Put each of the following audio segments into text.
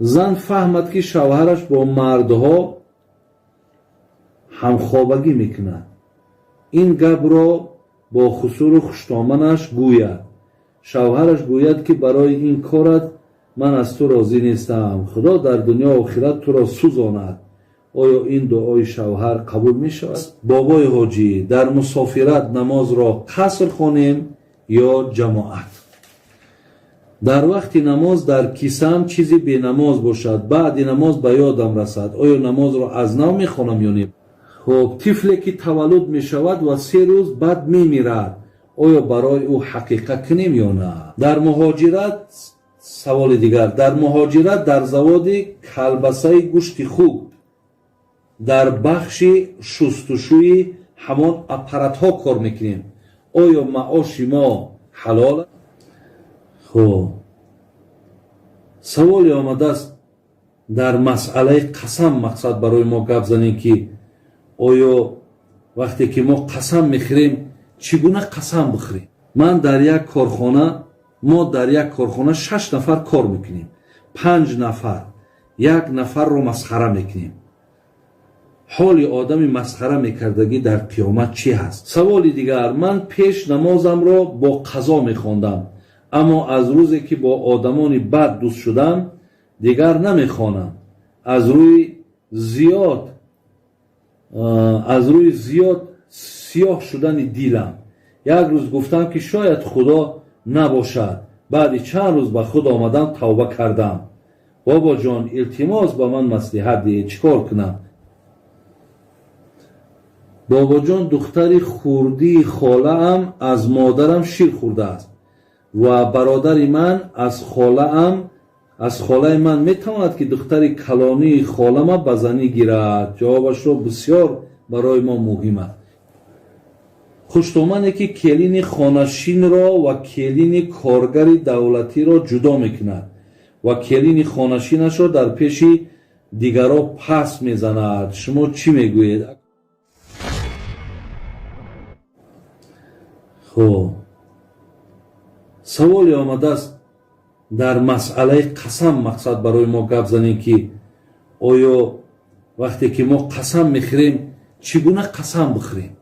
Зан фаҳмад, ки шавҳараш бо мардҳо ҳамхобагӣ мекунад. Ин гапро бо хусуру хуштоманаш гӯяд. Шавҳараш гӯяд, ки барои ин корат ман аз ту розӣ нестам. Худо дар дунё охират туро сӯзонад. Оё ин дуои шавҳар қабул мешавад? Бобои ҳоҷӣ, дар мусофират намозро қаср хонем ё ҷамоат? Дар вақти намоз дар кисам чизи бенамоз бошад, баъди намоз ба ёдам расад, оё намозро аз нав мехонам ё не? Хуб, тифле ки таваллуд мешавад ва 3 рӯз баъд мемирад, оё барои ӯ ҳақиқа кунем ё на? Дар муҳоҷират, саволи дигар, дар муҳоҷират дар заводи калбасаи гӯшти хук дар бахши шустушӯи ҳамон аппаратҳо кор мекунем, оё маоши мо ҳалол? Хуб, саволе омадааст дар масъалаи қасам. Мақсад барои мо гап занем, ки оё вақте ки мо қасам мехӯрем, чӣ гуна қасам бихӯрем? Ман дар як корхона, мо дар як корхона 6 нафар кор мекунем, 5 нафар як нафарро масхара мекунем. Ҳоли одами масхара мекардагӣ дар қиёмат чӣ ҳаст? Саволи дигар: ман пеш намозамро бо қазо мехондам, аммо аз рӯзе ки бо одамони бад дӯст шудам, дигар намехонам. Аз рӯи зиёд сиёҳ шудани дилам. Як рӯз гуфтам, ки шояд Худо набошад. Баъди чанд рӯз ба худ омадам, тавба кардам. Бобоҷон, илтимос, ба ман маслиҳат диҳед, чӣ кор кунам? Бобоҷон, духтари хурдии холаам аз модарам шир хӯрдааст ва бародари ман аз холаи ман метавонад, ки духтари калонии холама ба занӣ гирад? Ҷавобашро бисёр барои мо муҳим аст. Хуштомане ки келини хонашинро ва келини коргари давлатиро ҷудо мекунад ва келини хонашинашро дар пеши дигаро пас мезанад, шумо чӣ мегӯед? Хуб, саволе омадааст дар масъалаи қасам. Мақсад барои мо гап занем, ки оё вақте ки мо қасам мехӯрем, чӣ гуна қасам бихӯрем?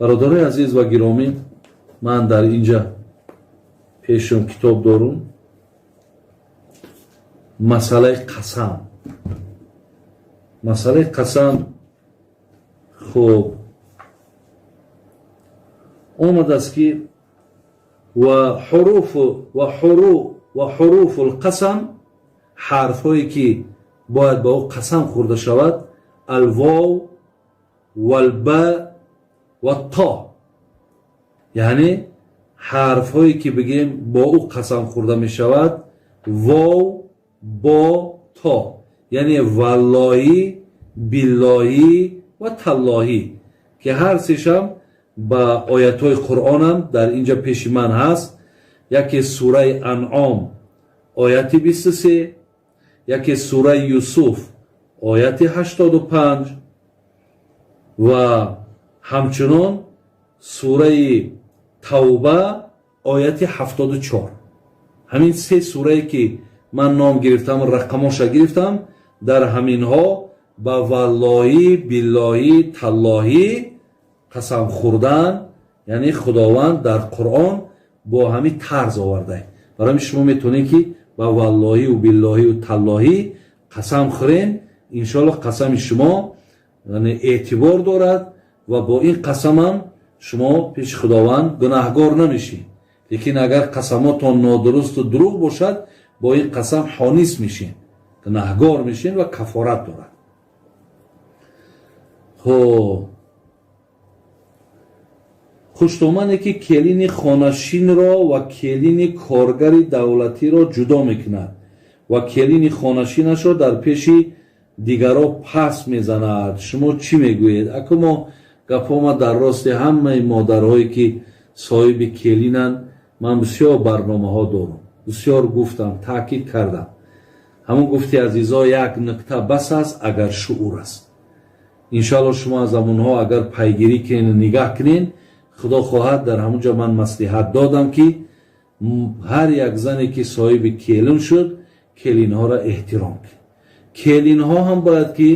Бародарои азиз ва гиромӣ, ман дар инҷа пешам китоб дорум, масъалаи қасам. Масъалаи қасам, хуб, омадааст, ки ва ҳуруфу лқасам, ҳарфҳое ки бояд ба ӯ қасам хӯрда шавад, алвов валба ва то, яъне ҳарфҳое ки бигем бо ӯ қасам хӯрда мешавад, вов, бо, то, яъне валлоҳӣ, биллоҳӣ ва таллоҳӣ, ки ҳар сешам ба оятҳои Қуръонам дар инҷа пеши ман ҳаст. Яке сураи Анъом, ояти 23, яке сураи Юсуф, ояти 85 ва ҳамчунон сураи Тавба, ояти 74. Ҳамин се сурае ки ман ном гирифтам, рақамоша гирифтам, дар ҳаминҳо ба валлоҳӣ, биллоҳӣ, таллоҳӣ қасам хӯрдан, яъне Худованд дар Қуръон бо ҳамин тарз оварда. Барои ҳамин шумо метавонед, ки ба валлоҳиву биллоҳиву таллоҳӣ қасам хӯрен, иншоаллоҳ қасами шумо яъне эътибор дорад ва бо ин қасамам шумо пеши Худованд гунаҳгор намешед. Лекин агар қасамотон нодурусту дурӯғ бошад, бо ин қасам ҳонис мешед, гунаҳгор мешед ва кафорат дорад. Хуб, хуштомане ки келини хонашинро ва келини коргари давлатиро ҷудо мекунад ва келини хонашинашро дар пеши дигаро пас мезанад, шумо чӣ мегӯед? Аку мо гапҳома дар рости ҳамаи модарҳое ки соҳиби келинанд, ман бисёр барномаҳо дорам, бисёр гуфтам, таъкид кардам. Ҳамон гуфти азизо, як нукта бас аст, агар шуур аст. Иншоалло шумо аз ҳамонҳо агар пайгирӣ кунед, нигаҳ кунед, худо хоҳад, дар ҳамон ҷо ман маслиҳат додам, ки ҳар як зане ки соҳиби келин шуд, Келинҳоро эҳтиром кунед. Келинҳо ҳам бояд ки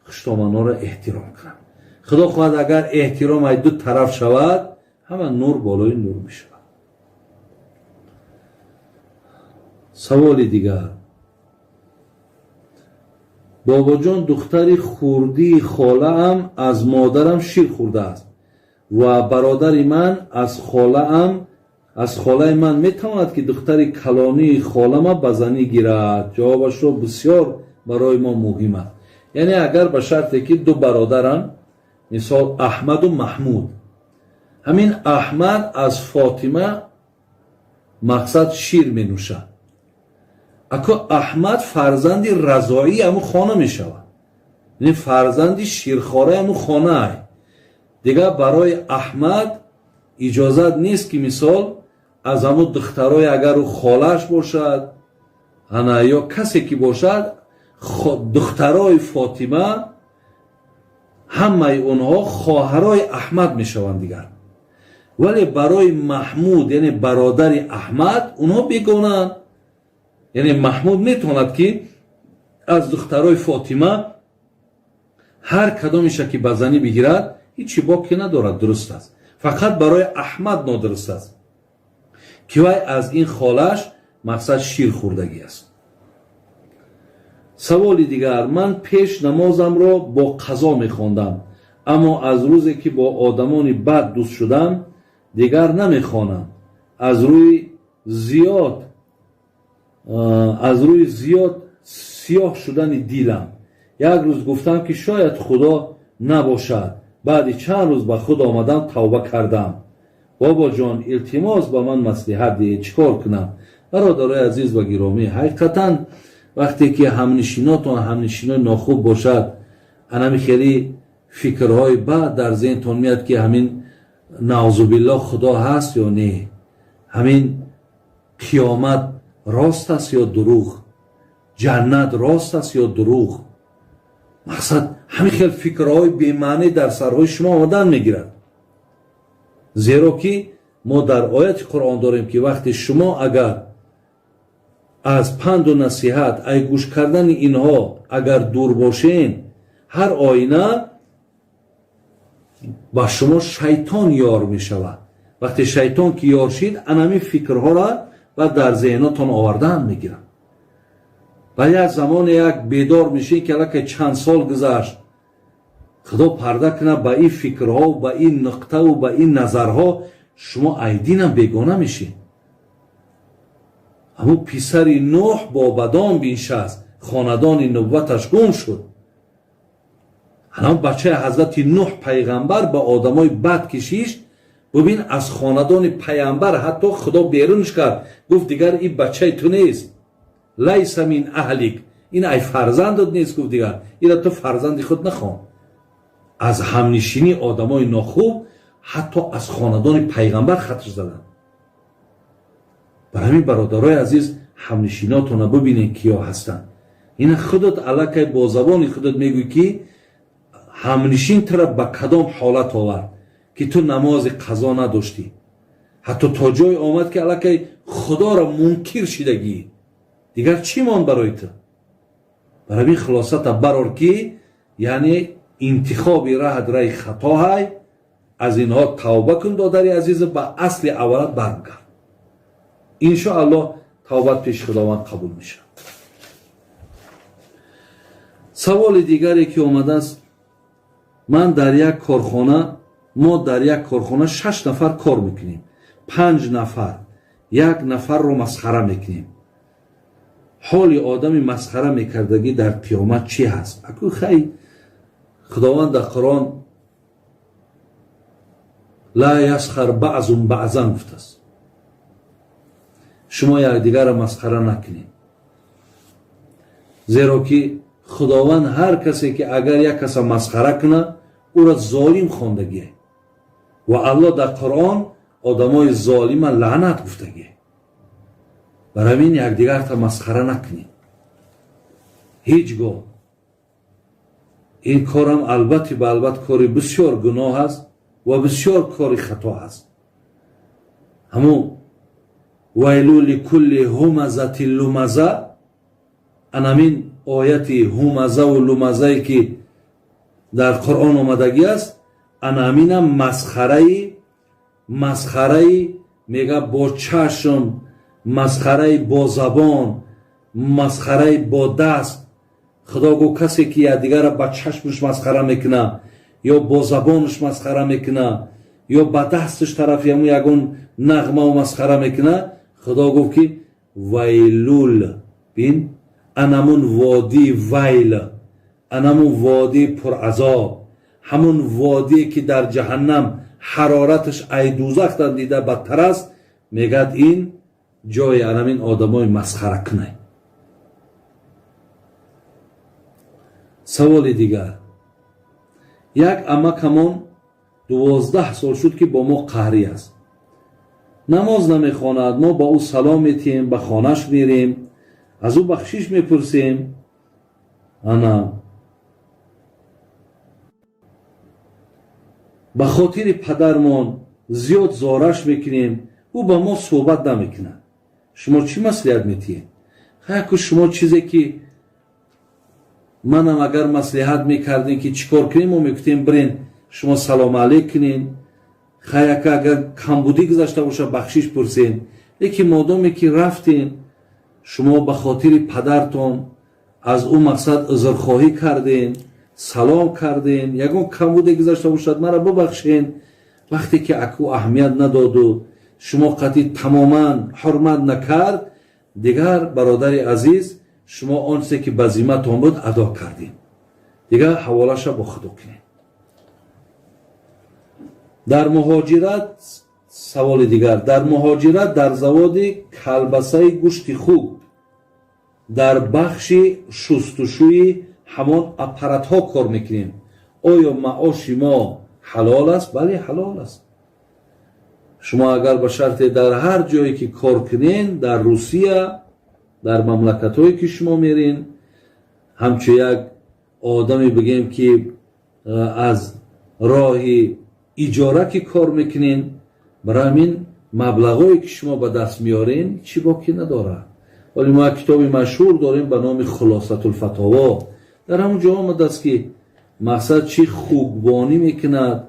хуштоманҳоро эҳтиром кунанд. Худо хоҳад, агар эҳтиром ай ду тараф шавад, ҳама нур болои нур мешавад. Саволи дигар. Бобоҷон, духтари хурдии холаам аз модарам шир хӯрдааст ва бародари ман аз холаи ман метавонад ки духтари калонии холама ба занӣ гирад? Ҷавобашро бисёр барои мо муҳим аст. Яъне агар ба шарте ки ду бародаранд, мисол Аҳмаду Маҳмуд, ҳамин Аҳмад аз Фотима мақсад шир менӯшад. Ако Аҳмад фарзанди разоии ҳамун хона мешавад, яъне фарзанди ширхораи ҳамун хонаай. Дигар барои Аҳмад иҷозат нест ки мисол аз ҳамун духтарои, агар ӯ холааш бошад ана ё касе ки бошад, духтарои Фотима ҳамаи онҳо хоҳарои Аҳмад мешаванд дигар. Вале барои Маҳмуд, яъне бародари Аҳмад, онҳо бегонанд. Яъне Маҳмуд метавонад ки аз духтарои Фотима ҳар кадомеша ки ба занӣ бигирад, ҳичи боке надорад, дуруст аст. Фақат барои Аҳмад нодуруст аст, ки вай аз ин холааш мақсад шир хӯрдагӣ аст. Саволи дигар. Ман пеш намозамро бо қазо мехондам, аммо аз рӯзе ки бо одамони бад дӯст шудам, дигар намехонам. Аз рӯи зиёд сиёҳ шудани дилам. Як рӯз гуфтам ки шояд Худо набошад. Баъди чанд рӯз ба худ омадам, тавба кардам. Бобоҷон, илтимос, ба ман маслиҳат диҳед, чӣ кор кунам? Бародарои азиз ва гиромӣ, ҳақиқатан вақте ки ҳамнишинотон ҳамнишинои нохуб бошад, анами хеле фикрҳои бад дар зеҳнтон меяд, ки ҳамин наъузубиллоҳ Худо ҳаст ё не, ҳамин қиёмат рост аст ё дурӯғ, ҷаннат рост аст ё дурӯғ. Мақсад, ҳамин хел фикрҳои бемаънӣ дар сарҳои шумо омадан мегирад. Зеро ки мо дар ояти Қуръон дорем, ки вақте шумо агар аз панду насиҳат, ай гӯш кардани инҳо агар дур бошен, ҳар оина ба шумо шайтон ёр мешавад. Вақте шайтон ки ёр шид, анами фикрҳоро ба дар зеҳнотон овардан мегирад. Ба як замоне як бедор мешед, ки аллакай чанд сол гузашт. Худо парда кунад, ба ин фикрҳо, ба ин нуқтаву ба ин назарҳо шумо айдинам бегона мешед. Ҳамун писари Нӯҳ бо бадон биншаст, хонадони нубваташ гум шуд. Ҳамун бачаи ҳазрати Нӯҳ пайғамбар ба одамои бад кишиш, бубин, аз хонадони пайғамбар ҳатто Худо берунш кард, гуфт: «Дигар ин бачаи ту нест, ليس من أهلك», ин ай фарзандат нест, гуфт, дигар ира ту фарзанди худ нахон. Аз ҳамнишинии одамои нохуб ҳатто аз хонадони пайғамбар хатр заданд. Бар ҳамин, бародарои азиз, ҳамнишинотона бубинед, киё ҳастанд. Ина худат аллакай бо забони худат мегӯй, ки ҳамнишин тура ба кадом ҳолат овард, ки ту намози қазо надоштӣ, ҳатто то ҷое омад, ки аллакай Худоро мункир шидагӣ. Дигар чӣ монд барои ту? Бар ҳамин хулосата барор, ки яъне интихоби раҳат раи хатоҳай. Аз инҳо тавба кун, додари азиз, ба асли аввалат бармгард. Иншоаллоҳ, тавбат пеши Худованд қабул мешавад. Саволи дигаре ки омадааст. Ман дар як корхона, мо дар як корхона шаш нафар кор мекунем. Панҷ нафар як нафарро масхара мекунем. Ҳоли одами масхара мекардагӣ дар қиёмат чӣ ҳаст? Аку хай, Худованд дар Қуръон «لا يسخر بعض بعضا» гуфтааст: шумо якдигарро масхара накунед. Зеро ки Худованд ҳар касе ки агар як каса масхара кунад, ӯро золим хондагие ва Аллоҳ дар Қуръон одамои золима лаънат гуфтагие. Бар ҳамин якдигарта масхара накунед ҳеҷ гоҳ. Ин корам албатти ба албат кори бисёр гуноҳ аст ва бисёр кори хато аст. Ҳамун ويل لكل همزة لمزة. Анамин ояти ҳумазаву лумазае ки дар Қуръон омадагӣ аст, анаминам масхараи мега бо чашм, масхараи бо забон, масхараи бо даст. Худо гӯ касе ки якдигарро ба чашмаш масхара мекуна ё бо забонаш масхара мекуна ё ба дасташ тарафи ҳамун ягон нағмаву масхара мекуна, Худо гуфт ки вайлул, бин анамун водии вайл, анамун водии пуразоб, ҳамун водие ки дар ҷаҳаннам ҳарораташ ай дузахтан дида бадтар аст, мегӯяд ин ҷои анамин одамои масхара кунай. Саволи дигар. Як амакамон 12 сол шуд ки бо мо қаҳрӣ аст, намоз намехонад, мо ба ӯ салом метиҳем, ба хонаш мерем, аз ӯ бахшиш мепурсем. Ана ба хотири падармон зиёд зораш мекунем, ӯ ба мо суҳбат намекунад. Шумо чӣ маслиҳат метиҳед? Хаяку шумо чизе ки манам агар маслиҳат мекардем ки чӣ кор кунем, мо мегуфтем бирен шумо салом алейк кунен, хаяка агар камбудӣ гузашта боша бахшиш пурсен. Лекин модоме ки рафтен шумо ба хотири падартон аз ӯ мақсад узрхоҳӣ карден, салом карден, ягон камбуде гузашта бошад мара бубахшен. Вақте ки аку аҳамият надоду шумо қатъи тамоман ҳурмат накард, дигар бародари азиз шумо он чизе ки ба зимматон буд адо кардем, дигар ҳаволаша бо худо кунем. Дар муҳоҷират саволи дигар. Дар муҳоҷират дар заводи калбасаи гӯшти хук дар бахши шустушӯи ҳамон аппаратҳо кор мекунем. Оё маоши мо ҳалол аст? Бале, ҳалол аст. Шумо агар ба шарте дар ҳар ҷое ки кор кунен, дар Русия, дар мамлакатҳое ки шумо мерин, ҳамчун як одаме бигем ки аз роҳи иҷора ки кор мекунен, барои ҳамин маблағое ки шумо ба даст меорен чӣ боки надорад. Вале мо як китоби машҳур дорем ба номи Хулосатулфатово. Дар ҳамон ҷо омадааст ки мақсад чӣ хуббонӣ мекунад,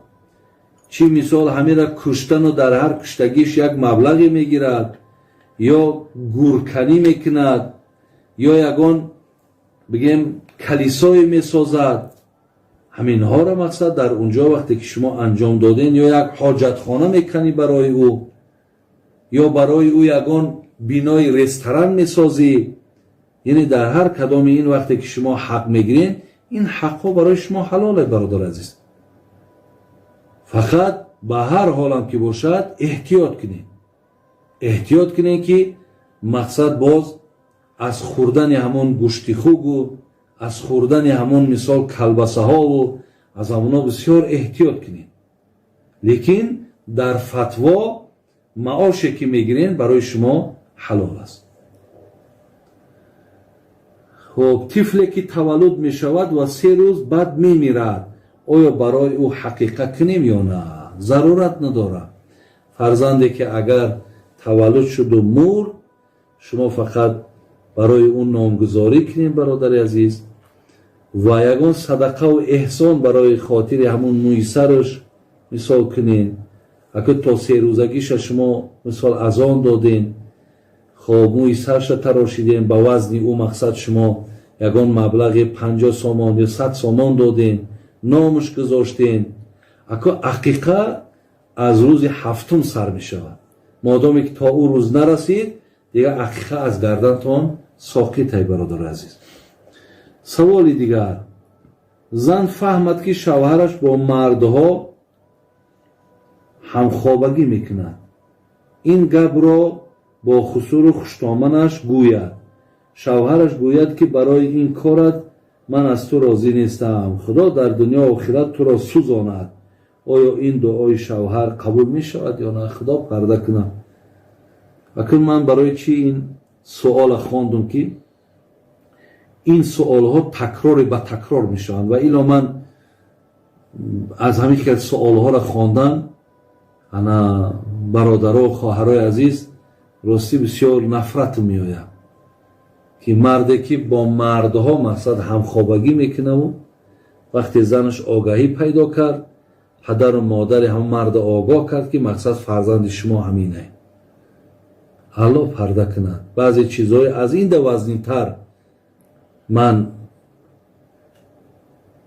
чӣ мисол ҳамира куштану дар ҳар куштагиш як маблағе мегирад, ё гурканӣ мекунад, ё ягон бигем калисое месозад. Ҳаминҳоро мақсад дар унҷо вақте ки шумо анҷом доден, ё як ҳоҷатхона меканӣ барои ӯ, ё барои ӯ ягон бинои ресторан месозӣ. Яъне дар ҳар кадоми ин вақте ки шумо ҳақ мегирен, ин ҳақҳо барои шумо ҳалоле, бародар азиз. Фақат ба ҳар ҳолам ки бошад эҳтиёт кунед. Эҳтиёт кунед ки мақсад боз аз хӯрдани ҳамон гӯшти хугу аз хӯрдани ҳамон мисол калбасаҳову аз ҳамоно бисёр эҳтиёт кунед. Лекин дар фатво маоше ки мегирен барои шумо ҳалол аст. Хоб, тифле ки таваллуд мешавад ва 3 рӯз баъд мемирад, оё барои ӯ ҳақиқа кунем ё на? Зарурат надорад. Фарзанде ки агар таваллуд шуду мурд, шумо фақат барои ӯ номгузорӣ кунем, бародари азиз, ва ягон садақаву эҳсон барои хотири ҳамун мӯйсараш мисол кунем. Агар то 3 рӯзагиша шумо мисол азон додем, хоб мӯйсарша тарошидем, ба вазни ӯ мақсад шумо ягон маблағи 50 сомон ё 100 сомон додем, номаш гузоштем. Ако ақиқа аз рӯзи 7 сар мешавад. Модоме ки то ӯ рӯз нарасид, дигар ақиқа аз гардантон соқит ай, бародари азиз. Саволи дигар. Зан фаҳмад ки шавҳараш бо мардҳо ҳамхобагӣ мекунад. Ин гапро бо хусуру хуштоманаш гӯяд. Шавҳараш гӯяд ки барои ин корат ман аз ту розӣ нестам, Худо дар дунё охират туро сӯзонад. Оё ин дуои шавҳар қабул мешавад ё на? Худо парда кунад. Акун ман барои чӣ ин суола хондум ки ин суолҳо такрори ба такрор мешаванд ва ило ман аз ҳамин хел суолҳоро хондан, ана бародаро, хоҳарои азиз, ростӣ бисёр нафрат меояд Ки марде ки бо мардҳо мақсад ҳамхобагӣ мекунаву вақте занаш огаҳӣ пайдо кард, падару модари ҳам марда огоҳ кард, ки мақсад фарзанди шумо ҳаминае. Аллоҳ парда кунад. Баъзе чизҳои аз ин да вазнинтар ман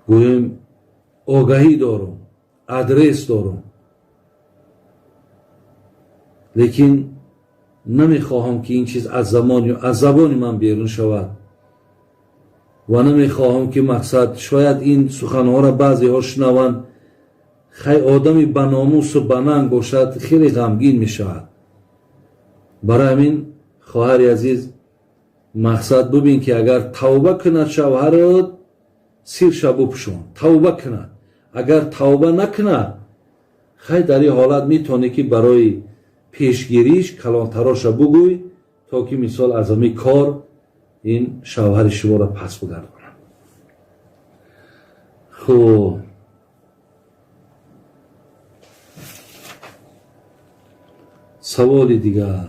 гӯем огаҳӣ дорум, адрес дорум, лекин намехоҳам, ки ин чиз аз забони ман берун шавад ва намехоҳам, ки мақсад шояд ин суханҳоро баъзеҳо шунаванд. Хай, одами баномусу бананг бошад, хеле ғамгин мешавад. Барои ҳамин, хоҳари азиз, мақсад бубин, ки агар тавба кунад шавҳарат, сирша бупӯшон, тавба кунад. Агар тавба накунад, хай, дар ин ҳолат метавонӣ, ки барои пешгириш калонтароша бугӯй, то ки мисол аз ҳамин кор ин шавҳари шуморо пас бигардонад. Хуб, саволи дигар.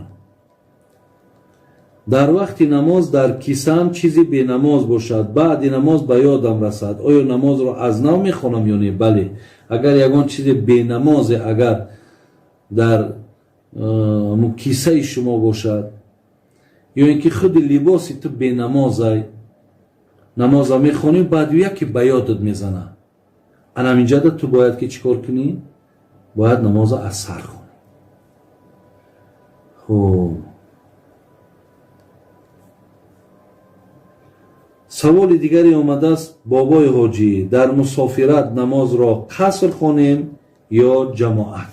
Дар вақти намоз дар кисам чизи бенамоз бошад, баъди намоз ба ёдам расад, оё намозро аз нав мехонам ё не? Бале, агар ягон чизи бенамозе агар дар кисаи шумо бошад, ё ин ки худи либоси ту бенамозай, намоза мехонӣ, баъд яке ба ёдат мезанад, анаминҷада ту бояд ки чӣ кор кунӣ? Бояд намоза аз сар хонӣ. Хуб, саволи дигаре омадааст: бобои ҳоҷӣ, дар мусофират намозро қаср хонем ё ҷамоат?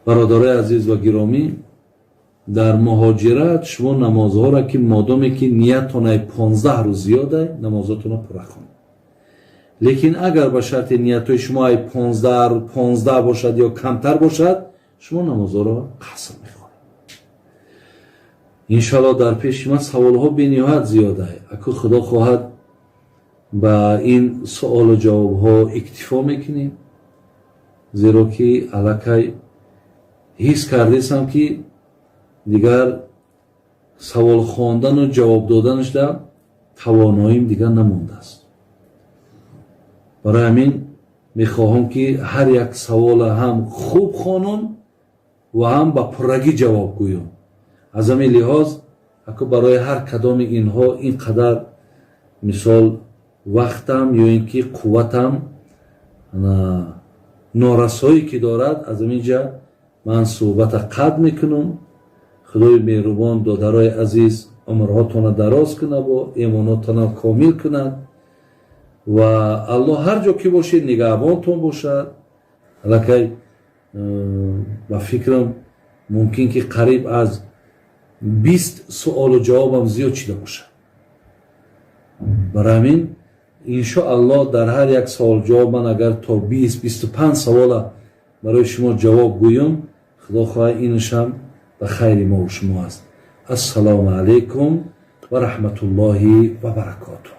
Бародарои азиз ва гиромӣ, дар муҳоҷират шумо намозҳоро, ки модоме ки ниятонай 15 рӯз зиёдай, намозотонро пурра хонед. Лекин агар ба шарти ниятҳои шумо ай 15 бошад ё камтар бошад, шумо намозҳоро қаср мехонед. Иншаллоҳ, дар пеши ман саволҳо бениҳоят зиёдай. Аку худо хоҳад, ба ин суолу ҷавобҳо иктифо мекунем, зеро ки аллакай ҳис кардесам, ки дигар савол хондану ҷавоб доданашда тавоноим дигар намондааст. Барои ҳамин мехоҳам, ки ҳар як савола ҳам хуб хонам ва ҳам ба пуррагӣ ҷавоб гӯям. Аз ҳамин лиҳоз, аку барои ҳар кадоми инҳо ин қадар мисол вақтам ё ин ки қувватам норасоӣ ки дорад, аз ҳамин ҷа ман суҳбата қатъ мекунам. Худои меҳрубон, додарои азиз, умрҳотонро дароз кунад ва имонотонро комил кунад ва Аллоҳ ҳар ҷо ки бошед нигаҳбонтон бошад. Аллакай ба фикрам мумкин ки қариб аз 20 суолу ҷавобам зиёд шида бошад. Барои ҳамин иншоаллоҳ дар ҳар як савол ҷавоб ман агар то 20-25 савола барои шумо ҷавоб гӯям, худо хоҳад инашам ба хайри мо ва шумо аст. Ассалому алайкум ва раҳматуллоҳи ва баракотуҳ.